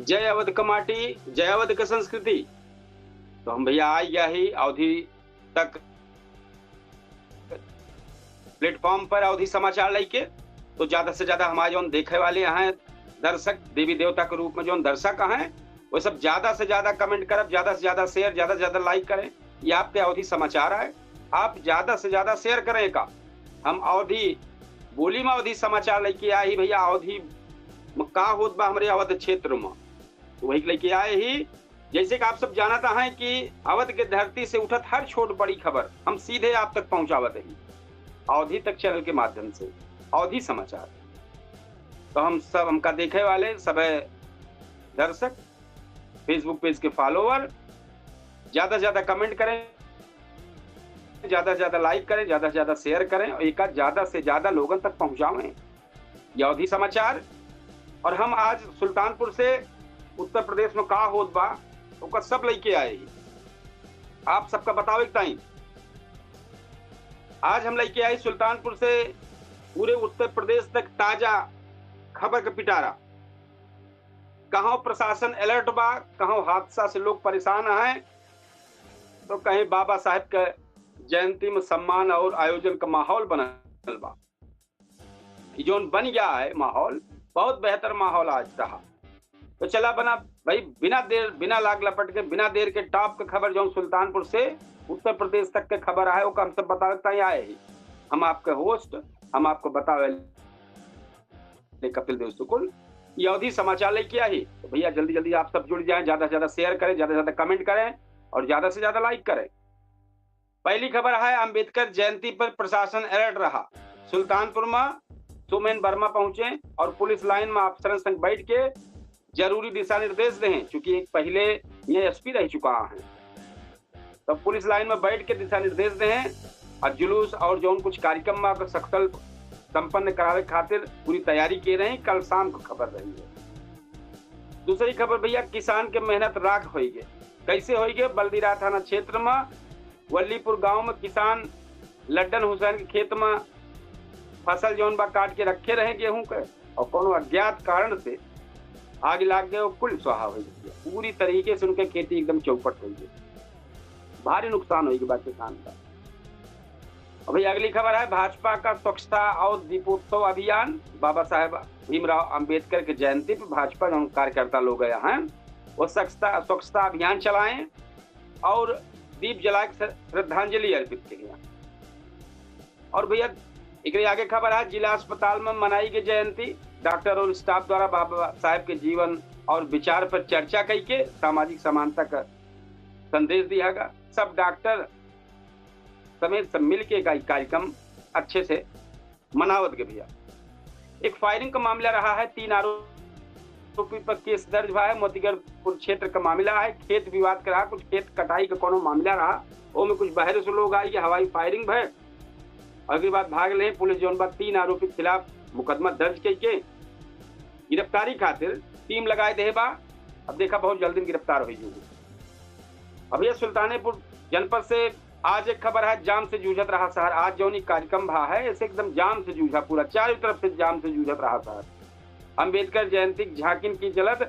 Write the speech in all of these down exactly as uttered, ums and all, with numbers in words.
जय अवध क माटी, जय अवध क संस्कृति। तो हम भइया आइ गया ही अवधी तक प्लेटफॉर्म पर अवधी समाचार लइके। तो ज्यादा से ज्यादा हमारे जौन देखे वाले हैं दर्शक, देवी देवता के रूप में जौन दर्शक हैं, वो सब ज्यादा से ज्यादा कमेंट करब, ज्यादा से ज्यादा शेयर, ज्यादा से ज्यादा लाइक करें। ये आपके अवधी समाचार है, आप ज्यादा से ज्यादा शेयर करें का। हम अवधी बोली में अवधी समाचार लइके आए ही भइया, अवधी में का होत बा हमरे अवध क्षेत्र में, तो वही लइके आए ही। जैसे कि आप सब जानत हैं कि अवध के धरती से उठत हर छोट बड़ी खबर हम सीधे आप तक पहुंचावत ही अवधी तक चैनल के माध्यम से, अवधी समाचार। तो हम सब, हमका देखे वाले सब दर्शक, Facebook पेज के फॉलोअर, ज्यादा से ज्यादा कमेंट करें, ज्यादा से ज्यादा लाइक करें, ज्यादा से ज्यादा शेयर करें और एका ज्यादा से ज्यादा लोगन तक पहुंचावें ये अवधी समाचार। और हम आज सुल्तानपुर से उत्तर प्रदेश में का होत बा, ओकर सब लइके आए ही आप सबका बतावे के ताई। आज हम लइके आई सुल्तानपुर से पूरे उत्तर प्रदेश तक ताजा खबर के पिटारा। कहाँ प्रशासन अलर्ट बा, कहाँ हादसा से लोग परेशान हैं, तो कहीं बाबा साहेब के जयंती में सम्मान और आयोजन का माहौल बनल बा। ई जौन बन गया है माहौल, बहुत बेहतर माहौल आज रहा। तो चला बना भाई, बिना देर, बिना लाग लपट के, बिना देर के टॉप के खबर जौन सुल्तानपुर से उत्तर प्रदेश तक के खबर आए, ओका हम सब बतावे ताई आए ही। हम आपके होस्ट, हम आपको बतावे ले कपिल देव शुक्ल, ये अवधी समाचार लइके आई। तो भइया जल्दी जल्दी आप सब जुड़ जाएं, ज्यादा से ज्यादा शेयर करें, ज्यादा से ज्यादा कमेंट करें और ज्यादा से ज्यादा लाइक करें। पहली खबर है, अंबेडकर जयंती पर प्रशासन अलर्ट रहा। सुल्तानपुर में सोमेन वर्मा पहुंचे और पुलिस लाइन में अफसरन संग बैठ के जरूरी दिशा निर्देश दें, चूंकि एक पहले ये एसपी रह चुका है, तब पुलिस लाइन में बैठ के दिशा निर्देश दें और जुलूस और जौन कुछ कार्यक्रम में ओकर सकल संपन्न करावे खातिर पूरी तैयारी किए रहे। कल शाम को खबर रही है। दूसरी खबर भइया, किसान के मेहनत राख होइगे। कैसे होइगे? बलदीरा थाना क्षेत्र में वल्लीपुर गांव में किसान लड्डन हुसैन के खेत में फसल जौन बा काट के रखे रहे गेहूं के, और कोनो अज्ञात कारण से आग लाग गए और कुल स्वाहा होइ गया। पूरी तरीके से उनके खेती एकदम चौपट होइ गई, भारी नुकसान होइ गया किसान का। अभी अगली खबर है, भाजपा का स्वच्छता और दीपोत्सव अभियान। बाबा साहेब भीमराव अंबेडकर के जयंती पे भाजपा जौन कार्यकर्ता लोग गए हैं, वो स्वच्छता, स्वच्छता अभियान चलाएं और दीप जला के श्र-, श्रद्धांजलि अर्पित करें। और भइया, एकरे आगे खबर है, जिला अस्पताल में मनाई गई जयंती। डॉक्टर और स्टाफ द्वारा बाबा साहेब के जीवन और विचार पर चर्चा कई के सामाजिक समानता का संदेश दिया गया। सब डॉक्टर समेत सब मिल के का-, कार्यक्रम अच्छे से मनावत गए भइया। एक फायरिंग का मामला रहा है, तीन आरोपी पर केस दर्ज हुआ है। मोतीगढ़पुर क्षेत्र का मामला है, खेत विवाद का रहा, कुछ खेत कटाई का कोनो मामला रहा, ओमे कुछ बाहर से लोग आई के हवाई फायरिंग भय, और एकरे बाद भाग ले पुलिस जौन बा तीन आरोपी के खिलाफ मुकदमा दर्ज कई के गिरफ्तारी खातिर टीम लगाए दे बा। अब देखा बहुत जल्दी गिरफ्तार हो जूगी। अब ये सुल्तानपुर जनपद से आज एक खबर है, जाम से जूझत रहा शहर। आज जौन ई कार्यक्रम भा है, ऐसे एकदम जाम से जूझा, पूरा चारों तरफ से जाम से जूझत रहा शहर। अंबेडकर जयंती की झांकिन की चलत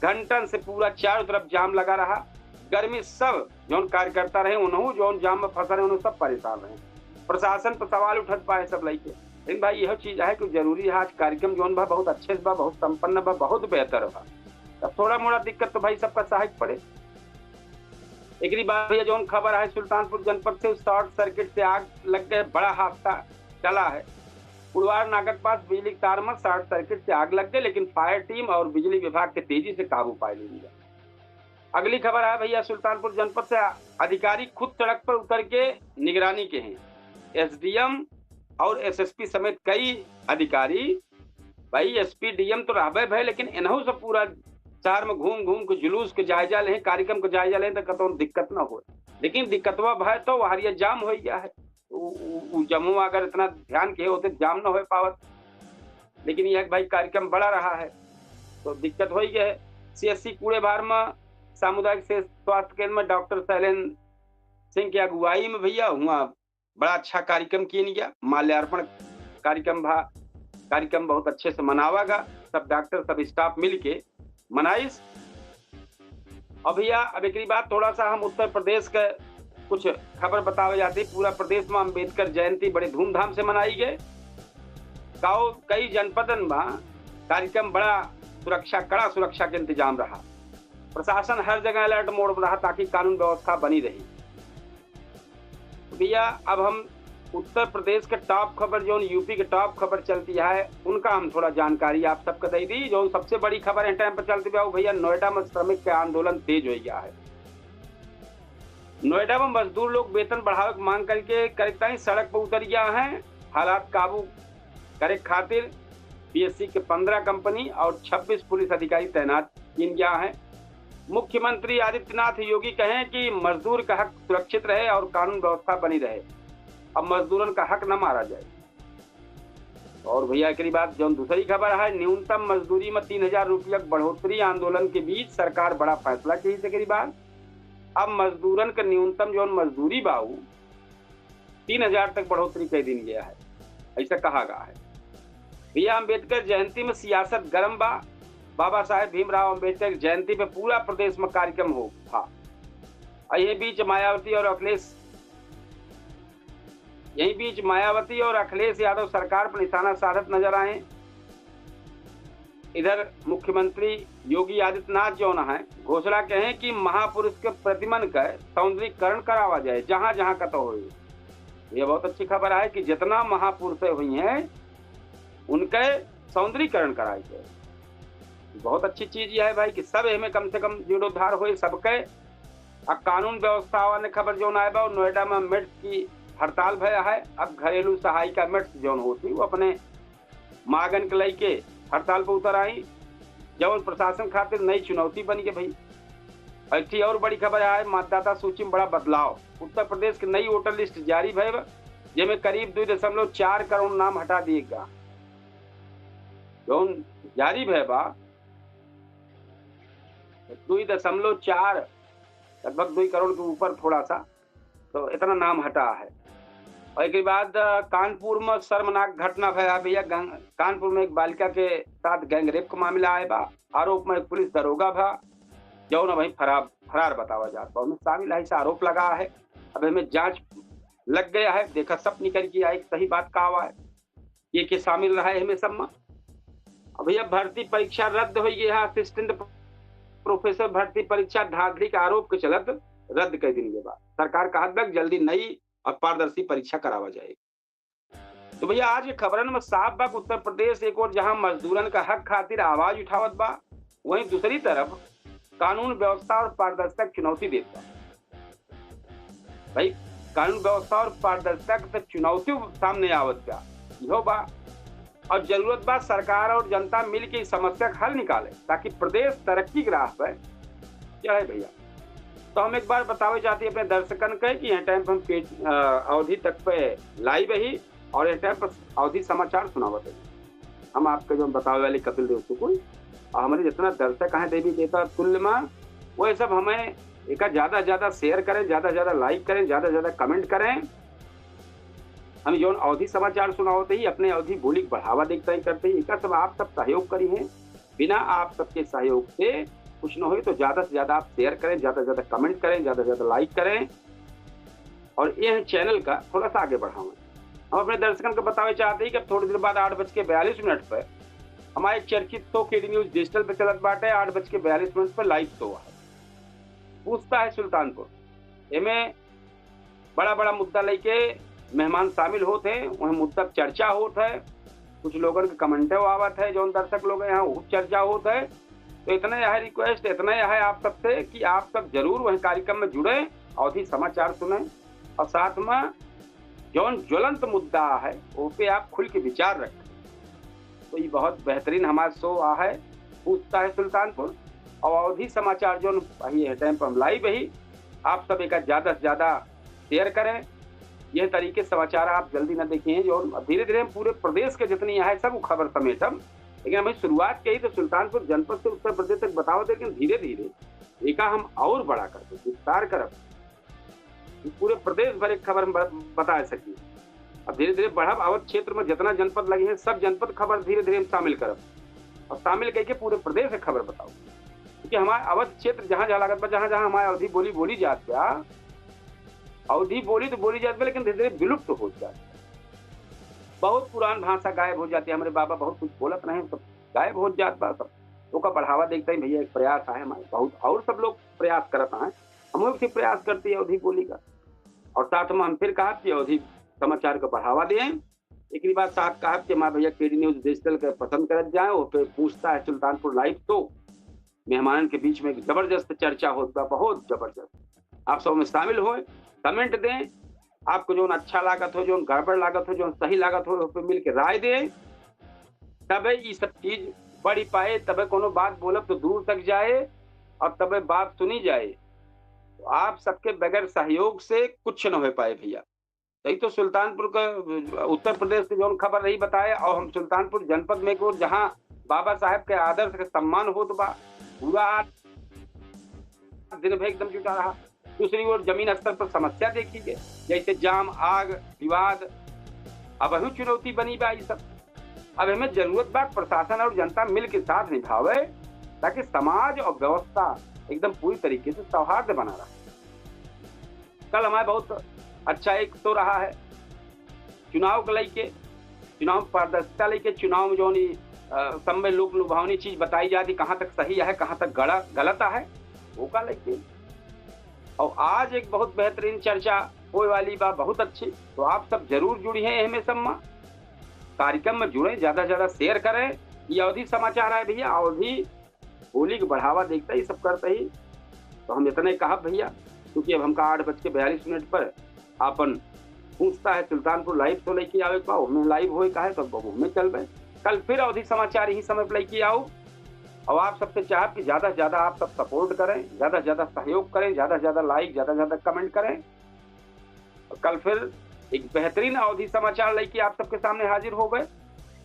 घंटन से पूरा चारों तरफ जाम लगा रहा। गर्मी सब जौन कार्यकर्ता रहे, उन्हों जौन जाम में फंसा रहे, उन्हों सब परेशान रहे। प्रशासन पर सवाल उठत पाए सब लइके। लेकिन भाई, यह चीज है कि जरूरी है, आज कार्यक्रम जौन बा बहुत अच्छे से बा, बहुत संपन्न बा, बहुत बेहतर बा। तब थोड़ा मोड़ा दिक्कत तो भाई सबका सहायक पड़े। एकरी बाद भइया जौन खबर है सुल्तानपुर जनपद से, शॉर्ट सर्किट से आग लग गए, बड़ा हादसा टला है। कुड़वार नाका के पास बिजली के तार में शॉर्ट सर्किट से आग लग गई, लेकिन फायर टीम और बिजली विभाग के तेजी से काबू पाए ली गया। अगली खबर है भइया सुल्तानपुर जनपद से, अधिकारी खुद सड़क पर उतर के निगरानी के हैं। एसडीएम और एसएसपी समेत कई अधिकारी, भाई एसपी डीएम तो रहबे भय, लेकिन इनहू से पूरा शहर में घूम घूम के जुलूस के जायजा ले, कार्यक्रम के जायजा ले, तो कतौ दिक्कत ना हो। लेकिन दिक्कतवा भय तो वहरिया जाम हो गया है। उ, उ, उ जमुआ अगर इतना ध्यान के होते, जाम न हो पावत। लेकिन यह भाई कार्यक्रम बड़ा रहा है, तो दिक्कत हो ही गया है। सीएससी कूड़ेभार में सामुदायिक से स्वास्थ्य केंद्र में डॉक्टर शैलेंद्र सिंह की अगुवाई में भइया हुआ बड़ा अच्छा कार्यक्रम किए गया, माल्यार्पण कार्यक्रम भा, कार्यक्रम बहुत अच्छे से मनावा गा। सब डॉक्टर, सब स्टाफ मिल के मनाइस। अब भैया, अब एकरी बाद थोड़ा सा हम उत्तर प्रदेश के कुछ खबर बतावे जाती। पूरा प्रदेश में अम्बेडकर जयंती बड़े धूमधाम से मनाई गए। गाँव कई जनपदन में कार्यक्रम बड़ा सुरक्षा, कड़ा सुरक्षा के इंतजाम रहा। प्रशासन हर जगह alert mode में रहा ताकि कानून व्यवस्था बनी रही। भैया, अब हम उत्तर प्रदेश के top खबर, जौन यूपी के top खबर चलती है, उनका हम थोड़ा जानकारी आप सबके दे दी। जौन सबसे बड़ी खबर है time पर चलती है, वो भैया, नोएडा में श्रमिक के आंदोलन तेज हो गया है। नोएडा में मजदूर लोग वेतन बढ़ावे की मांग करके करीब ताई सड़क पर उतर गया है। हालात काबू करे खातिर पीएससी के पन्द्रह कंपनी और छब्बीस पुलिस अधिकारी तैनात किन गया है। मुख्यमंत्री आदित्यनाथ योगी कहें कि मजदूर का हक सुरक्षित रहे और कानून व्यवस्था बनी रहे। अब मजदूरन का हक न मारा जाए। और भैया, एकरी बाद जौन दूसरी खबर है, न्यूनतम मजदूरी में तीन हजार रुपया की बढ़ोतरी, आंदोलन के बीच सरकार बड़ा फैसला की। एकरी बाद अब मजदूरन के न्यूनतम जौन मजदूरी बा, उ तीन हजार तक बढ़ोतरी कर दीन गया है, ऐसा कहा गया है। भैया, अम्बेडकर जयंती में सियासत गरम बा। बाबा साहेब भीमराव अम्बेडकर की जयंती पे पूरा प्रदेश में कार्यक्रम हो था। और यही बीच मायावती और अखिलेश, यही बीच मायावती और अखिलेश यादव सरकार पर निशाना साधत नजर आए। इधर मुख्यमंत्री योगी आदित्यनाथ जौन हैं, घोषणा कहें कि महापुरुष के प्रतिमन का सौंदर्यीकरण करावा जाए, जहाँ जहाँ कतौ होए। ये बहुत अच्छी खबर है कि जितना महापुरुष हुई हैं, उनके सौंदर्यीकरण कराई जाए। बहुत अच्छी चीज यह है भाई कि सब एहमें कम से कम जीर्णोद्धार होए सबके। आ कानून व्यवस्था वाले खबर जौन आए बा, नोएडा में मेट्स की हड़ताल भया है। अब घरेलू सहायिका मेट्स जौन होती, वो अपने मांगन के लेके हड़ताल पर उतर आई, जौन प्रशासन खातिर नई चुनौती बन गई भाई। एक ठे और बड़ी खबर है, मतदाता सूची में बड़ा बदलाव। उत्तर प्रदेश की नई वोटर लिस्ट जारी भय बा, जेमे करीब दो दशमलव चार करोड़ नाम हटा दिए गा। जौन जारी भय बा, दो दशमलव चार, लगभग दो करोड़ के ऊपर थोड़ा सा, तो इतना नाम हटा है। और एक बाद, अ, कानपुर में शर्मनाक घटना भया भैया। गैंग-, कानपुर में एक बालिका के साथ गैंग रेप का मामला आए बा। आरोप में एक पुलिस दरोगा भा, जौन अबहीं फरार, फरार बतावा जात बा। ओमे शामिल है, ऐसा आरोप लगा है। अब एमे जांच लग गया है, देखा सब निकल के आए, सही बात का हुआ है, ये के शामिल रहा है एमे सब में। अब भैया, भर्ती परीक्षा रद्द हो गई है, असिस्टेंट प्रोफेसर भर्ती परीक्षा धांधली के आरोप के चलत रद्द कर दीन गई बा। सरकार कहत बा कि जल्दी नई और पारदर्शी परीक्षा करावा जाए। तो भैया, आज के खबरन में साफ बा कि उत्तर प्रदेश एक ओर जहां मजदूरन का हक खातिर आवाज उठावत बा, वहीं दूसरी तरफ कानून व्यवस्था और पारदर्शिता की चुनौती देत बा। भाई, कानून व्यवस्था और पारदर्शिता के तो चुनौती सामने आवत बा, इहो बा। और जरूरत बा सरकार और जनता मिल के इस समस्या का हल निकाले, ताकि प्रदेश तरक्की के राह पे चढ़े भैया। तो हम एक बार बतावे चाहते हैं अपने दर्शकन के कि यह टाइम पे हम पेट, अ, अवधी तक पे लाइव ही और यह टाइम पर अवधी समाचार सुनावत है। हम आपके जो बतावे वाले कपिल देव सुकुल और हमारे जितना दर्शक हैं देवी देवता तुल्य माँ, वो ये सब हमें एका ज्यादा से ज्यादा शेयर करें, ज्यादा से ज्यादा लाइक करें, ज्यादा से ज्यादा कमेंट करें। हम जौन अवधी समाचार सुनावत ही अपने अवधी बोली के बढ़ावा देख ताई करते ही, एका सब आप सब सहयोग करी हैं। बिना आप सबके सहयोग से कुछ न होई, तो ज्यादा से ज्यादा आप शेयर करें, ज्यादा से ज्यादा कमेंट करें, ज्यादा से ज्यादा लाइक करें और यह चैनल का थोड़ा सा आगे बढ़ावें। हम अपने दर्शकन को बतावे चाहते हैं कि अब थोड़ी देर बाद आठ बज के बयालीस मिनट पर हमारे चर्चित शो केडी न्यूज डिजिटल पे चलत बाटे, आठ बज के बयालीस मिनट पर लाइव शो है। पूछता है सुल्तानपुर, एमे बड़ा बड़ा मुद्दा लेके मेहमान शामिल होत हैं, वह मुद्दा पे चर्चा होत है, कुछ लोगन के कमेंटो आवत है, जौन दर्शक लोग हैं यहाँ, वो चर्चा होत है। तो इतना यह रिक्वेस्ट, इतना यह है आप सबसे कि आप सब जरूर वह कार्यक्रम में जुड़े, अवधी समाचार सुने और साथ में जौन ज्वलंत मुद्दा है, वो पे आप खुल के विचार रखें। तो ये बहुत बेहतरीन हमारा शो आ है, पूछता है सुल्तानपुर। और अवधी समाचार जौन अभी है टाइम पर हम लाइव ही, आप सब एका ज्यादा से ज्यादा शेयर करें। यह तरीके से समाचार आप जल्दी न देखें, जो धीरे धीरे हम पूरे प्रदेश के जितनी यहाँ है सब खबर समेटब। लेकिन हम शुरुआत कही तो सुल्तानपुर जनपद से उत्तर प्रदेश तक बतावत, लेकिन धीरे धीरे एका हम और बड़ा करब, विस्तार करब, पूरे प्रदेश भर एक खबर हम ब-, बता सकी। अब धीरे धीरे बढ़ब, अवध क्षेत्र में जितना जनपद लगे हैं, सब जनपद खबर धीरे धीरे हम शामिल करब और शामिल करके पूरे प्रदेश में खबर बताओ। कि हमार अवध क्षेत्र जहाँ जहाँ लागत बा, जहाँ जहाँ हमार अवधी बोली बोली जात बा, अवधी बोली तो बोली जात बा, लेकिन धीरे धीरे विलुप्त होत जात बा। बहुत पुरान भाषा गायब हो जाती है। हमरे बाबा बहुत कुछ बोलत रहे, सब गायब हो जात बा। सब ओका बढ़ावा देखते ही भैया एक प्रयास आए हमारे, बहुत और सब लोग प्रयास करत हैं, हम लोग भी प्रयास करती है अवधी बोली का। और साथ में हम फिर कहा कि अवधी समाचार का बढ़ावा दें। एक बाद साथ कहा कि हमारे भैया केडी न्यूज डिजिटल के पसंद करत जाए, वो पे पूछता है सुल्तानपुर लाइव तो मेहमानन के बीच में एक जबरदस्त चर्चा होत बा, बहुत जबरदस्त। आप सब में शामिल होए, कमेंट दें, आपको जौन अच्छा लागत हो, जौन गड़बड़ लागत हो, जौन सही लागत हो, उस पे मिल के राय दें, तबे ई सब चीज बढ़ी पाए, तबे कोनो बात बोलब तो दूर तक जाए और तबे बात सुनी जाए। तो आप सबके बगैर सहयोग से कुछ न हो पाए भैया। यही तो सुल्तानपुर का, उत्तर प्रदेश के जौन खबर रही बताए, और हम सुल्तानपुर जनपद में को जहाँ बाबा साहेब के आदर्श के सम्मान होत बा, पूरा दिन भर एकदम जुटा रहा। दूसरी ओर जमीन स्तर पर समस्या देखी गई, जैसे जाम, आग, विवाद, अबहू चुनौती बनी बा ई सब। अब हमें जरूरत बा प्रशासन और जनता मिल के साथ निभावे, ताकि समाज और व्यवस्था एकदम पूरी तरीके से सौहार्द बना रहे। कल हमारे बहुत अच्छा एक तो रहा है चुनाव को लेके, चुनाव में पारदर्शिता लेके, चुनाव में जौन ई, अ, सब में लोक लुभावनी चीज बताई जाती, कहाँ तक सही है, कहाँ तक गड़ा-, गलत है, ओका लेके। और आज एक बहुत बेहतरीन चर्चा होए वाली बा, बहुत अच्छी। तो आप सब जरूर जुड़ी हैं एहमे सब में, कार्यक्रम में जुड़े, ज्यादा से ज्यादा शेयर करें। ये अवधी समाचार है भैया, अवधी बोली के बढ़ावा देखता ही सब करता ही। तो हम इतने कहब भैया, क्योंकि अब हमका आठ बज के बयालीस मिनट पर आपन पूछता है सुल्तानपुर लाइव तो लेके आवे के बा, ओमे लाइव होए का है, तो अब ओमे चलबे। कल फिर अवधी समाचार यही समय पर लेके आओ। और आप सबसे चाहब कि ज्यादा से ज्यादा आप सब सपोर्ट करें, ज्यादा से ज्यादा सहयोग करें, ज्यादा से ज्यादा लाइक, ज्यादा से ज्यादा कमेंट करें। और कल फिर एक बेहतरीन अवधी समाचार लेके आप सबके सामने हाजिर हो गए।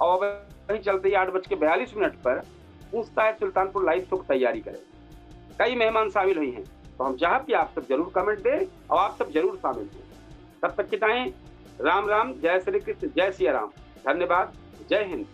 और अब वहीं चलते ही आठ बज के बयालीस मिनट पर पूछता है सुल्तानपुर लाइव शो की तैयारी करें। कई मेहमान शामिल हुई हैं, तो हम चाहब कि आप सब जरूर कमेंट दें और आप सब जरूर शामिल हों। तब तक की ताईं राम राम, जय श्री कृष्ण, जय सिया राम, धन्यवाद, जय हिंद।